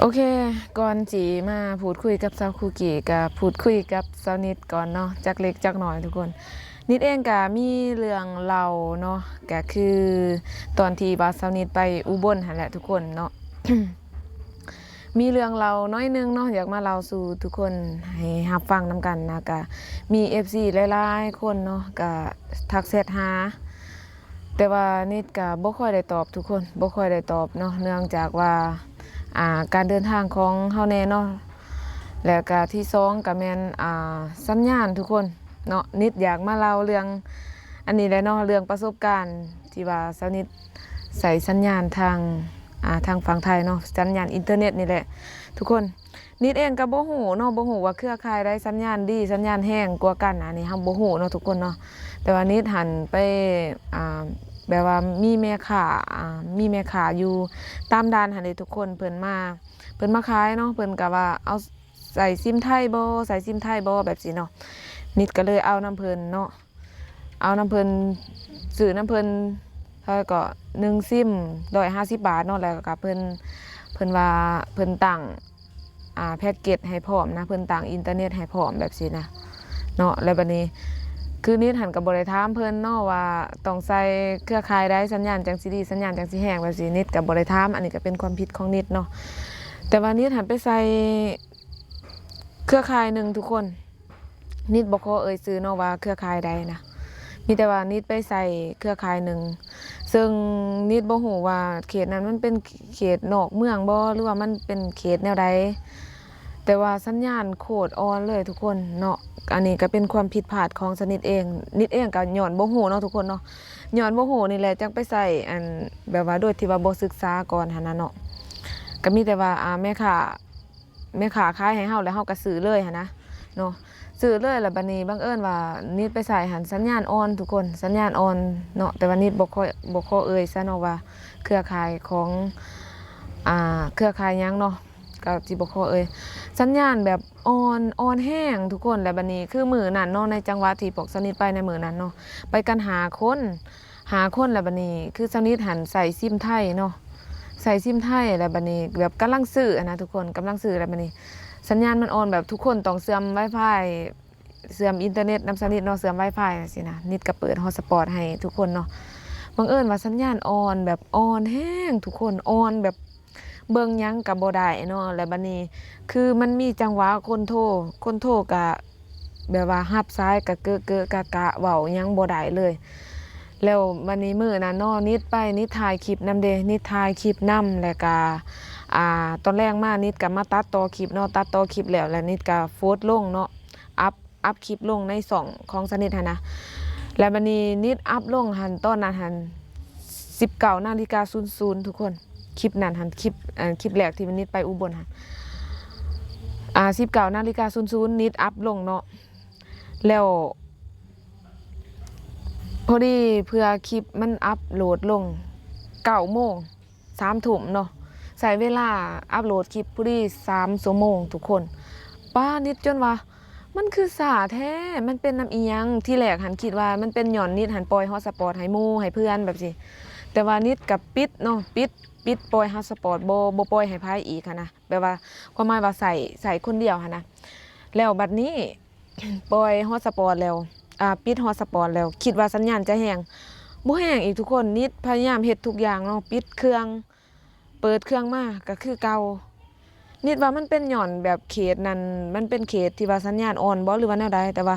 ອເຄ ກ່ອນຊິມາພູດຄຸຍກັບສາວຄຸກກີ້ ກໍພູດຄຸຍກັບສາວນິດກ່ອນເນາະ ຈັກເລັກຈັກນ້ອຍທຸກຄົນ. ນິດເອງກໍມີເລື່ອງເລົ່າເນາະ ກໍຄືຕອນທີ່ວ່າສາວນິດໄປອຸບົນຫັ້ນແຫຼະທຸກຄົນເນາະ ມີເລື່ອງເລົ່າໜ້ອຍໜຶ່ງເນາະ ຢາກມາເລົ່າສູ່ທຸກຄົນໃຫ້ຮັບຟັງນຳກັນນະ. ກໍມີເອັຟຊີຫຼາຍໆຄົນເນາະ ກໍທັກແຊັດຫາ ແຕ່ວ່ານິດກະບໍ່ຄ່ອຍໄດ້ຕອບທຸກຄົນ ບໍ່ຄ່ອຍໄດ້ຕອບເນາະ ເນື່ອງຈາກວ່າ ອ່າ ການເດີນທາງຂອງເຮົາແດ່ເນາະ ແລ້ວກະທີສອງກະແມ່ນ ອ່າ ສັນຍານທຸກຄົນເນາະ. ນິດຢາກມາເລົ່າເລື່ອງອັນນີ້ແຫຼະເນາະ ເລື່ອງປະສົບການທີ່ວ່າສາວນິດໃຊ້ສັນຍານທາງ ອ່າ ທາງຝັ່ງໄທເນາະ ສັນຍານອິນເຕີເນັດນີ້ແຫຼະທຸກຄົນ. ນິດເອງກໍບໍ່ຮູ້ເນາະ ບໍ່ຮູ້ວ່າເຄືອຂ່າຍໃດສັນຍານດີ ສັນຍານແຮງກວ່າກັນ ອັນນີ້ເຮົາບໍ່ຮູ້ເນາະທຸກຄົນເນາະ. ແຕ່ວ່ານິດຫັ້ນໄປ ອ່າ ແບບວ່າມີແມ່ຄ້າ ອ່າ ມີແມ່ຄ້າຢູ່ຕາມດ່ານຫັ້ນເດ້ທຸກຄົນ ເພິ່ນມາ ເພິ່ນມາຂາຍເນາະ ເພິ່ນກໍວ່າ ເອົາໃສ່ຊິມໄທບໍ່ ໃສ່ຊິມໄທບໍ່ ແບບຊີ້ເນາະ. ນິດກໍເລີຍເອົານຳເພິ່ນເນາະ ເອົານຳເພິ່ນ ຊື້ນຳເພິ່ນ ເທົ່າໃດກໍ ໜຶ່ງຊິມ ຮ້ອຍຫ້າສິບບາດເນາະ. ແລ້ວກໍເພິ່ນ ເພິ່ນວ່າເພິ່ນຕັ້ງ ອ່າ ແພັກເກັດໃຫ້ພ້ອມນະ ເພິ່ນຕັ້ງອິນເຕີເນັດໃຫ້ພ້ອມແບບຊີ້ນະເນາະ. ແລ້ວບັດນີ້ຄືນິດຫັ້ນກໍບໍ່ໄດ້ຖາມເພິ່ນເນາະວ່າຕ້ອງໃສ່ເຄືອຂ່າຍໃດ ສັນຍານຈັ່ງຊິດີ ສັນຍານຈັ່ງຊິແຮງແບບຊີ້ ນິດກໍບໍ່ໄດ້ຖາມ. ອັນນີ້ກໍເປັນຄວາມຜິດຂອງນິດເນາະ. ແຕ່ວ່ານິດຫັ້ນໄປໃສ່ເຄືອຂ່າຍໜຶ່ງທຸກຄົນ ນິດບໍ່ຂໍເອີ່ຍຊື່ເນາະວ່າເຄືອຂ່າຍໃດນະ ມີແຕ່ວ່ານິດໄປໃສ່ເຄືອຂ່າຍໜຶ່ງ ເຊິ່ງນິດບໍ່ຮູ້ວ່າເຂດນັ້ນມັນເປັນເຂດນອກເມືອງບໍ່ ຫຼືວ່າມັນເປັນເຂດແນວໃດ ແຕ່ວ່າສັນຍານໂຄດອ່ອນເລີຍທຸກຄົນເນາະ. ອັນນີ້ກໍເປັນຄວາມຜິດພາດຂອງສາວນິດເອງ ນິດເອງກໍຍ້ອນບໍ່ຮູ້ເນາະທຸກຄົນເນາະ ຍ້ອນບໍ່ຮູ້ນີ້ແຫຼະ ຈັ່ງໄປໃສ່ ອັນ ແບບວ່າໂດຍທີ່ວ່າບໍ່ສຶກສາກ່ອນຫັ້ນນະເນາະ. ກໍມີແຕ່ວ່າ ອ່າ ແມ່ຄ້າ ແມ່ຄ້າຂາຍໃຫ້ເຮົາ ແລ້ວເຮົາກໍຊື້ເລີຍຫັ້ນນະເນາະ ຊື້ເລີຍ. ແລ້ວບັດນີ້ບັງເອີນວ່ານິດໄປໃສ່ຫັ້ນ ສັນຍານອ່ອນທຸກຄົນ ສັນຍານອ່ອນເນາະ. ແຕ່ວ່ານິດບໍ່ຄ່ອຍ ບໍ່ຂໍເອີ່ຍຊະເນາະວ່າເຄືອຂ່າຍຂອງ ອ່າ ເຄືອຂ່າຍຫຍັງເນາະ ກໍຊິບໍ່ຂໍເອີ່ຍ. ສັນຍານແບບອ່ອນ ອ່ອນແຮງທຸກຄົນ. ແລ້ວບັດນີ້ຄືມື້ນັ້ນເນາະ ໃນຈັງຫວະທີ່ພວກສາວນິດໄປໃນມື້ນັ້ນເນາະ ໄປກັນຫ້າຄົນ ຫ້າຄົນ. ແລ້ວບັດນີ້ຄືສາວນິດຫັ້ນໃຊ້ຊິມໄທເນາະ ໃຊ້ຊິມໄທ ແລ້ວບັດນີ້ແບບກຳລັງຊື້ຫັ້ນນະທຸກຄົນ ກຳລັງຊື້. ແລ້ວບັດນີ້ສັນຍານມັນອ່ອນ ແບບທຸກຄົນຕ້ອງເຊື່ອມວາຍຟາຍ ເຊື່ອມອິນເຕີເນັດນຳສາວນິດເນາະ ເຊື່ອມວາຍຟາຍຊີ້ນະ. ນິດກໍເປີດຮອດສະປອດໃຫ້ທຸກຄົນເນາະ. ບັງເອີນວ່າສັນຍານອ່ອນ ແບບອ່ອນແຮງທຸກຄົນ ອ່ອນແບບ ເບິ່ງຫຍັງກໍບໍ່ໄດ້ເນາະ. ແລ້ວບັດນີ້ຄືມັນມີຈັງຫວະຄົນໂທ ຄົນໂທກໍແບບວ່າຮັບສາຍກໍເກະເກະກະກະ ເວົ້າຫຍັງບໍ່ໄດ້ເລີຍ. ແລ້ວບັດນີ້ມື້ນັ້ນເນາະ ນິດໄປ ນິດຖ່າຍຄລິບນຳເດ້ ນິດຖ່າຍຄລິບນຳ ແລ້ວກໍ ອ່າ ຕອນແລງມານິດກໍມາຕັດຕໍ່ຄລິບເນາະ ຕັດຕໍ່ຄລິບແລ້ວ ແລ້ວນິດກໍໂພສລົງເນາະ ອັບ ອັບຄລິບລົງໃນຊ່ອງຂອງສາວນິດຫັ້ນນະ. ແລ້ວບັດນີ້ນິດອັບລົງຫັ້ນ ຕອນນັ້ນຫັ້ນ ສິບເກົ້ານາລິກາສູນສູນທຸກຄົນ. ຄລິບນັ້ນຫັ້ນ ຄລິບ ເອີ ຄລິບແລກທີ່ນິດໄປອຸບົນຫັ້ນ ອ່າ ສິບເກົ້ານາລິກາສູນສູນ ນິດອັບລົງເນາະ. ແລ້ວພໍດີເພື່ອຄລິບມັນອັບໂຫຼດລົງເກົ້າໂມງ ສາມທຸ່ມເນາະ ໃຊ້ເວລາອັບໂຫຼດຄລິບພໍດີສາມຊົ່ວໂມງທຸກຄົນ. ປ້າ ນິດຈົນວ່າ ມັນຄືຊ້າແທ້ ມັນເປັນນຳອີ່ຫຍັງ? ທີແລກຫັ້ນຄິດວ່າມັນເປັນຍ້ອນນິດຫັ້ນປ່ອຍຮອດສະປອດໃຫ້ໝູ່ໃຫ້ເພື່ອນແບບຊີ້ ແຕ່ວ່ານິດກໍປິດເນາະ ປິດ ປິດປ່ອຍຮອດສະປອດ ບໍ່ ບໍ່ປ່ອຍໃຫ້ໃຜອີກຫັ້ນນະ ແບບວ່າຄວາມໝາຍວ່າໃຊ້ ໃຊ້ຄົນດຽວຫັ້ນນະ. ແລ້ວບັດນີ້ ປ່ອຍຮອດສະປອດແລ້ວ ອ່າ ປິດຮອດສະປອດແລ້ວ ຄິດວ່າສັນຍານຈະແຮງ ບໍ່ແຮງອີກທຸກຄົນ. ນິດພະຍາຍາມເຮັດທຸກຢ່າງເນາະ ປິດເຄື່ອງ ເປີດເຄື່ອງມາກໍຄືເກົ່າ. ນິດວ່າມັນເປັນຍ້ອນແບບເຂດນັ້ນ ມັນເປັນເຂດທີ່ວ່າສັນຍານອ່ອນບໍ່ ຫຼືວ່າແນວໃດ ແຕ່ວ່າ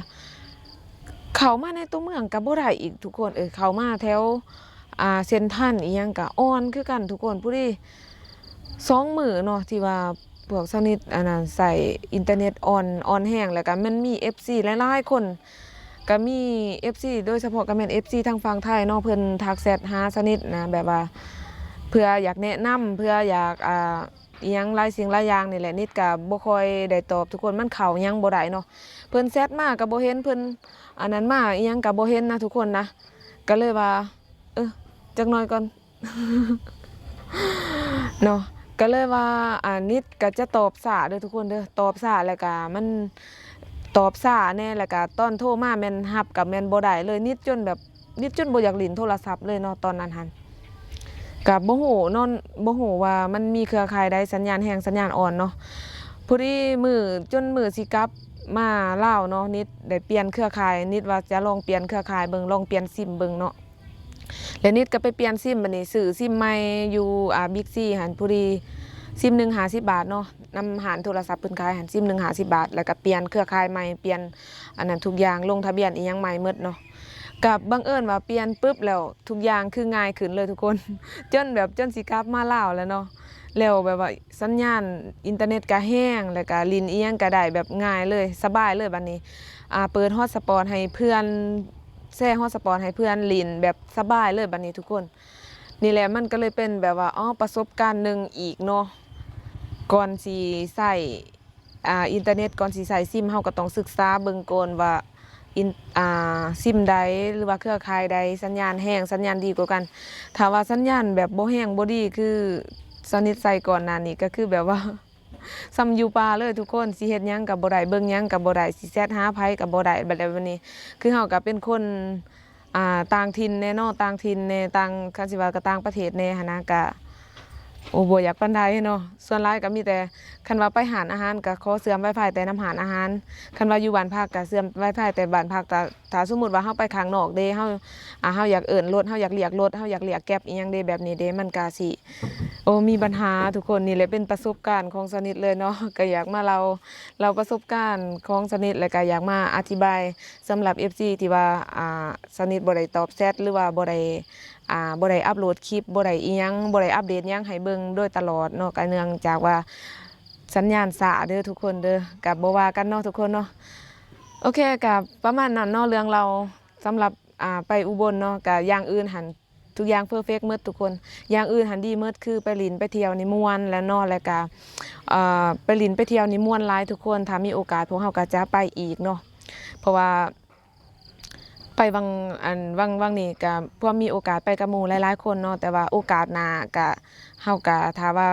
ເຂົ້າມາໃນຕົວເມືອງກໍບໍ່ໄດ້ອີກທຸກຄົນເອີຍ. ເຂົ້າມາແຖວ ອ່າ ເຊັນທຣານອີ່ຫຍັງກໍອ່ອນຄືກັນທຸກຄົນ. ພໍດີສອງມື້ເນາະ ທີ່ວ່າພວກສາວນິດອັນນັ້ນໃຊ້ອິນເຕີເນັດອ່ອນ ອ່ອນແຮງ ແລ້ວກໍມັນມີເອັຟຊີຫຼາຍໆຄົນ ກໍມີເອັຟຊີ ໂດຍສະເພາະກໍແມ່ນເອັຟຊີທາງຝັ່ງໄທເນາະ ເພິ່ນທັກແຊັດຫາສາວນິດນະ ແບບວ່າເພື່ອຢາກແນະນຳ ເພື່ອຢາກ ອ່າ ອີ່ຫຍັງຫຼາຍສິ່ງຫຼາຍຢ່າງນີ້ແຫຼະ. ນິດກໍບໍ່ຄ່ອຍໄດ້ຕອບທຸກຄົນ ມັນເຂົ້າຫຍັງບໍ່ໄດ້ເນາະ ເພິ່ນແຊັດມາກໍບໍ່ເຫັນ ເພິ່ນອັນນັ້ນມາອີ່ຫຍັງກໍບໍ່ເຫັນນະທຸກຄົນນະ. ກໍເລີຍວ່າ ເອີ ຈັກໜ້ອຍກ່ອນ ເນາະ ກໍເລີຍວ່າ ອ່າ ນິດກໍຈະຕອບຊ້າເດີທຸກຄົນເດີ ຕອບຊ້າ ແລ້ວກໍມັນຕອບຊ້າແດ່ ແລ້ວກໍຕອນໂທມາແມ່ນຮັບກໍແມ່ນບໍ່ໄດ້ເລີຍ. ນິດຈົນແບບ ນິດຈົນບໍ່ຢາກຫຼິ້ນໂທລະສັບເລີຍເນາະ ຕອນນັ້ນຫັ້ນ ກະບໍ່ຮູ້ເນາະ ບໍ່ຮູ້ວ່າມັນມີເຄືອຂ່າຍໃດ ສັນຍານແຮງ ສັນຍານອ່ອນເນາະ. ພໍດີມື້ ຈົນມື້ຊິກັບມາລາວເນາະ ນິດໄດ້ປ່ຽນເຄືອຂ່າຍ ນິດວ່າຈະລອງປ່ຽນເຄືອຂ່າຍເບິ່ງ ລອງປ່ຽນຊິມເບິ່ງເນາະ. ແລ້ວນິດກໍໄປປ່ຽນຊິມ ບັດນີ້ຊື້ຊິມໃໝ່ຢູ່ ອ່າ ບິກຊີຫັ້ນ ພໍດີຊິມໜຶ່ງຫ້າສິບບາດເນາະ ນຳຮ້ານໂທລະສັບເພິ່ນຂາຍຫັ້ນ ຊິມໜຶ່ງຫ້າສິບບາດ ແລ້ວກໍປ່ຽນເຄືອຂ່າຍໃໝ່ ປ່ຽນອັນນັ້ນທຸກຢ່າງ ລົງທະບຽນອີ່ຫຍັງໃໝ່ໝົດເນາະ. ກັບບັງເອີນວ່າປ່ຽນປຶບແລ້ວ ທຸກຢ່າງຄືງ່າຍຂຶ້ນເລີຍທຸກຄົນ ຈົນແບບ ຈົນຊິກັບມາລາວແລ້ວເນາະ ແລ້ວແບບວ່າສັນຍານອິນເຕີເນັດກໍແຮງ ແລ້ວກໍຫຼິ້ນອີ່ຫຍັງກໍໄດ້ແບບງ່າຍເລີຍ ສະບາຍເລີຍ. ບັດນີ້ ອ່າ ເປີດຮອດສະປອດໃຫ້ເພື່ອນ ແຊຮອດສະປອດໃຫ້ເພື່ອນຫຼິ້ນແບບສະບາຍເລີຍບັດນີ້ທຸກຄົນ. ນີ້ແຫຼະ ມັນກໍເລີຍເປັນແບບວ່າ ອໍ ປະສົບການໜຶ່ງອີກເນາະ ກ່ອນຊິໃຊ້ ອ່າ ອິນເຕີເນັດ ກ່ອນຊິໃຊ້ຊິມ ເຮົາກໍຕ້ອງສຶກສາເບິ່ງກ່ອນວ່າ ອິນ ອ່າ ຊິມໃດ ຫຼືວ່າເຄືອຂ່າຍໃດ ສັນຍານແຮງ ສັນຍານດີກວ່າກັນ. ຖ້າວ່າສັນຍານແບບບໍ່ແຮງບໍ່ດີ ຄືສະນິດໃຊ້ກ່ອນໜ້ານີ້ ກໍຄືແບບວ່າ ສ່ຳຢູ່ປ່າເລີຍທຸກຄົນ ຊິເຮັດຫຍັງກໍບໍ່ໄດ້ ເບິ່ງຫຍັງກໍບໍ່ໄດ້ ຊິແຊັດຫາໃຜກໍບໍ່ໄດ້. ບັດແລ້ວບັດນີ້ ຄືເຮົາກໍເປັນຄົນ ອ່າ ຕ່າງຖິ່ນແດ່ເນາະ ຕ່າງຖິ່ນແດ່ ຕ່າງ ຄັນຊິວ່າກໍຕ່າງປະເທດແດ່ຫັ້ນນະ ກະ ໂອ້ ບໍ່ຢາກປານໃດເນາະ. ສ່ວນຫຼາຍກໍມີແຕ່ ຄັນວ່າໄປຮ້ານອາຫານກໍຂໍເຊື່ອມວາຍຟາຍແຕ່ນຳຮ້ານອາຫານ ຄັນວ່າຢູ່ບ້ານພັກກໍເຊື່ອມວາຍຟາຍແຕ່ບ້ານພັກ. ຖ້າ ຖ້າສົມມຸດວ່າເຮົາໄປຂ້າງນອກເດ້ ເຮົາ ອ່າ ເຮົາຢາກເອີ້ນລົດ ເຮົາຢາກລຽກລົດ ເຮົາຢາກລຽກແກັບອີ່ຫຍັງເດ້ ແບບນີ້ເດ້ ມັນກະຊິ ໂອ້ ມີບັນຫາທຸກຄົນ. ນີ້ແຫຼະເປັນປະສົບການຂອງສະນິດເລີຍເນາະ ກໍຢາກມາເລົ່າ ເລົ່າປະສົບການຂອງສະນິດ ແລ້ວກໍຢາກມາອະທິບາຍສຳລັບເອັຟຊີທີ່ວ່າ ອ່າ ສະນິດບໍ່ໄດ້ຕອບແຊັດ ຫຼືວ່າບໍ່ໄດ້ ອ່າ ບໍ່ໄດ້ອັບໂຫຼດຄລິບ ບໍ່ໄດ້ອີ່ຫຍັງ ບໍ່ໄດ້ອັບເດດຫຍັງໃຫ້ເບິ່ງໂດຍຕະຫຼອດເນາະ ກໍເນື່ອງຈາກວ່າສັນຍານຊ້າເດີທຸກຄົນເດີ. ກໍບໍ່ວ່າກັນເນາະທຸກຄົນເນາະ. ໂອເຄ ກໍປະມານນັ້ນເນາະ ເລື່ອງເລົ່າສຳລັບ ອ່າ ໄປອຸບົນເນາະ. ກໍຢ່າງອື່ນຫັ້ນ ທຸກຢ່າງເພີເຟັກໝົດທຸກຄົນ ຢ່າງອື່ນຫັ້ນດີໝົດ ຄືໄປຫຼິ້ນໄປທ່ຽວນີ້ມ່ວນແຫຼະເນາະ ແລ້ວກະ ເອີ ໄປຫຼິ້ນໄປທ່ຽວນີ້ມ່ວນຫຼາຍທຸກຄົນ. ຖ້າມີໂອກາດພວກເຮົາກໍຈະໄປອີກເນາະ ເພາະວ່າໄປຫວ່າງ ອັນ ຫວ່າງ ຫວ່າງນີ້ກໍພວກມີໂອກາດໄປກັບໝູ່ຫຼາຍໆຄົນເນາະ ແຕ່ວ່າໂອກາດໜ້າກໍ ເຮົາກໍ ຖ້າວ່າ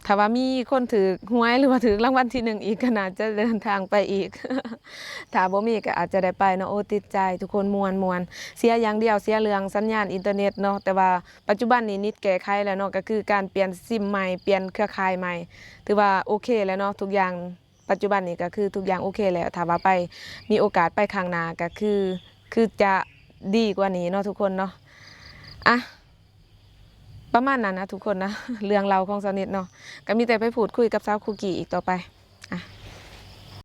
ຖ້າວ່າມີຄົນຖືກຫວຍ ຫຼືວ່າຖືກລາງວັນທີໜຶ່ງອີກ ກໍໜ້າຈະເດີນທາງໄປອີກ ຖ້າບໍ່ມີກໍອາດຈະໄດ້ໄປເນາະ. ໂອ້ ຕິດໃຈທຸກຄົນ ມ່ວນໆ ເສຍຢ່າງດຽວ ເສຍເລື່ອງສັນຍານອິນເຕີເນັດເນາະ ແຕ່ວ່າປັດຈຸບັນນີ້ນິດແກ້ໄຂແລ້ວເນາະ ກໍຄືການປ່ຽນຊິມໃໝ່ ປ່ຽນເຄືອຂ່າຍໃໝ່ ຖືວ່າໂອເຄແລ້ວເນາະ ທຸກຢ່າງ ປັດຈຸບັນນີ້ກໍຄືທຸກຢ່າງໂອເຄແລ້ວ. ຖ້າວ່າໄປ ມີໂອກາດໄປຄັ້ງໜ້າກໍຄື ຄືຈະດີກວ່ານີ້ເນາະທຸກຄົນເນາະ. ອະ ປະມານນັ້ນນະທຸກຄົນນະ ເລື່ອງເລົ່າຂອງສາວນິດເນາະ ກໍມີແຕ່ໄປພູດຄຸຍກັບສາວຄຸກກີ້ອີກຕໍ່ໄປ.